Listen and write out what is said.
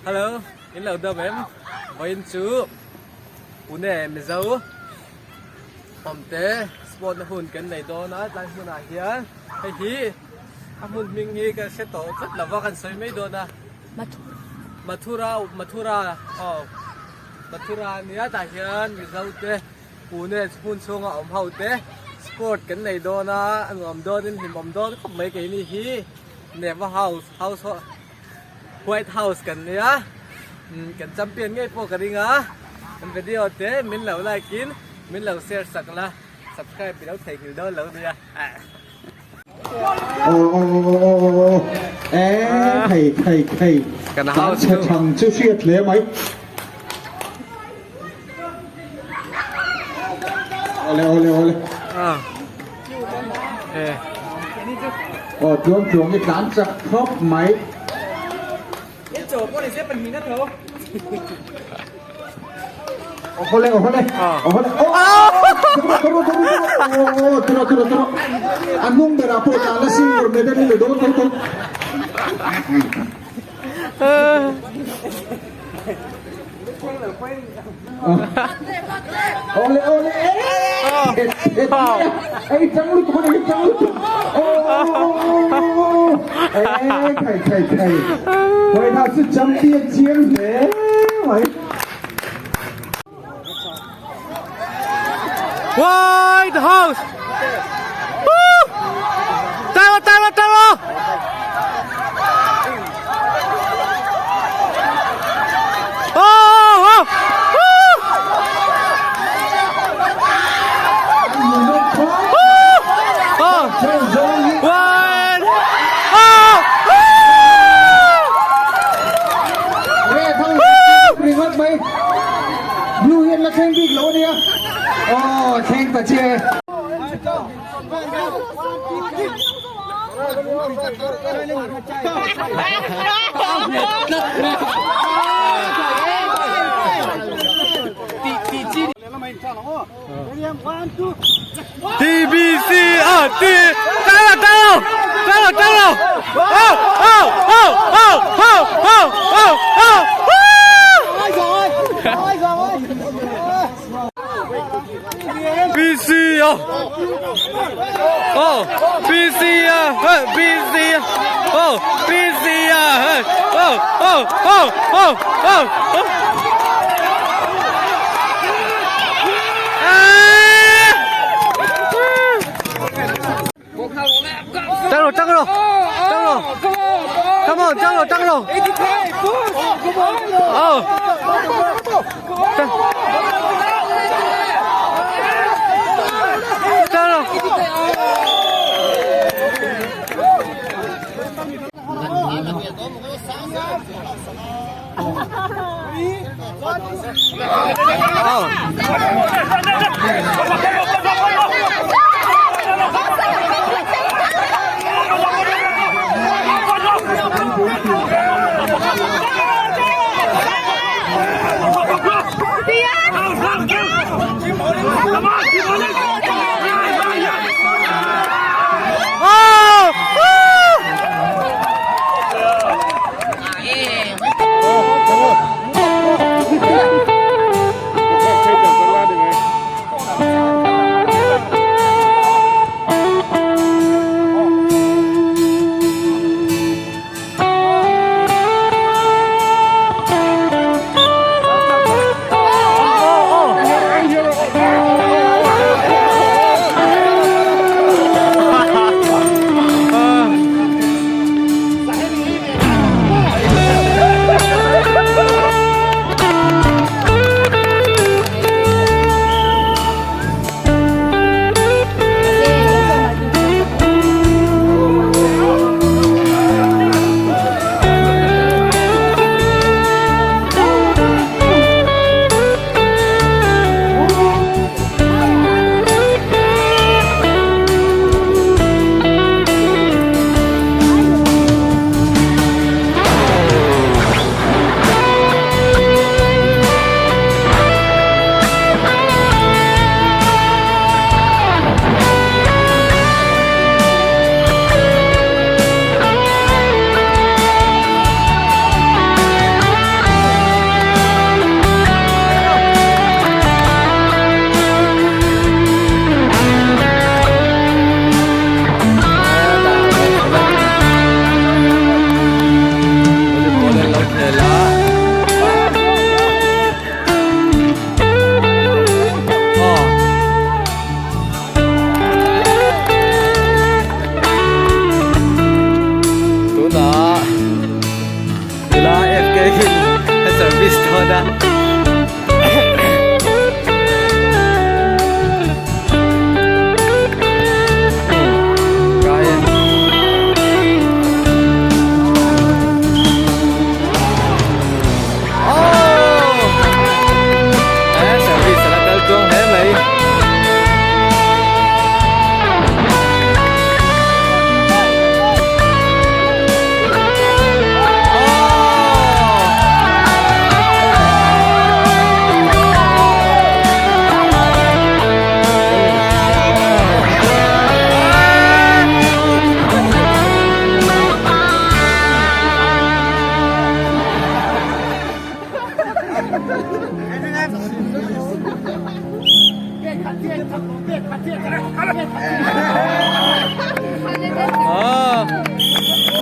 Hello, in lo dam em? Vawiin chu Pune Mizo awmte sport na hun kan nei dawn a, tlai hmunah hian hei hi a hmun hming hi ka hre tawh tlat lo va kan sawi mai dawn a. Mathura Mathura aw Mathura ania tah hian Mizo te Pune hmun chhunga awm ho te sport kan nei dawn a, a nuam dawnin hlimawm dawn khawp mai keini hi Neva House House White House kan nia kan champion ngei pawh ka ring a kan video te min lo like in min lo share sak la subscribe i lo theihnghilh dawn lo nia. Aw aw aw aw e thei thei thei Kan kan house chhe chu. thang chu hriat hle mai. Awle awle awle. Ah. Eh. Aw tluang tluang i tlan chak khawp mai. Awle awle awle aw aw turo turo turo a hnung berah pawh tlan a silver medal i la dawn tho tho. Awle awle ei chang lutuk ani chang lutuk aw thei thei thei White House chu champion chiang hle mai. White House! Woo! Taro, taro, taro! Oh, oh, oh! Oh! One! Oh! Ringawt mai Blue hian la thleng bik lo ania aw thleng ta che. TBC ah T Taro taro taro taro oh oh oh oh oh oh oh oh BC ah oh BC ah hey BC oh BC ah hey oh oh oh oh oh oh张龙，张龙，张龙，Come on，张龙，张龙，哦，张，张龙。dawn a.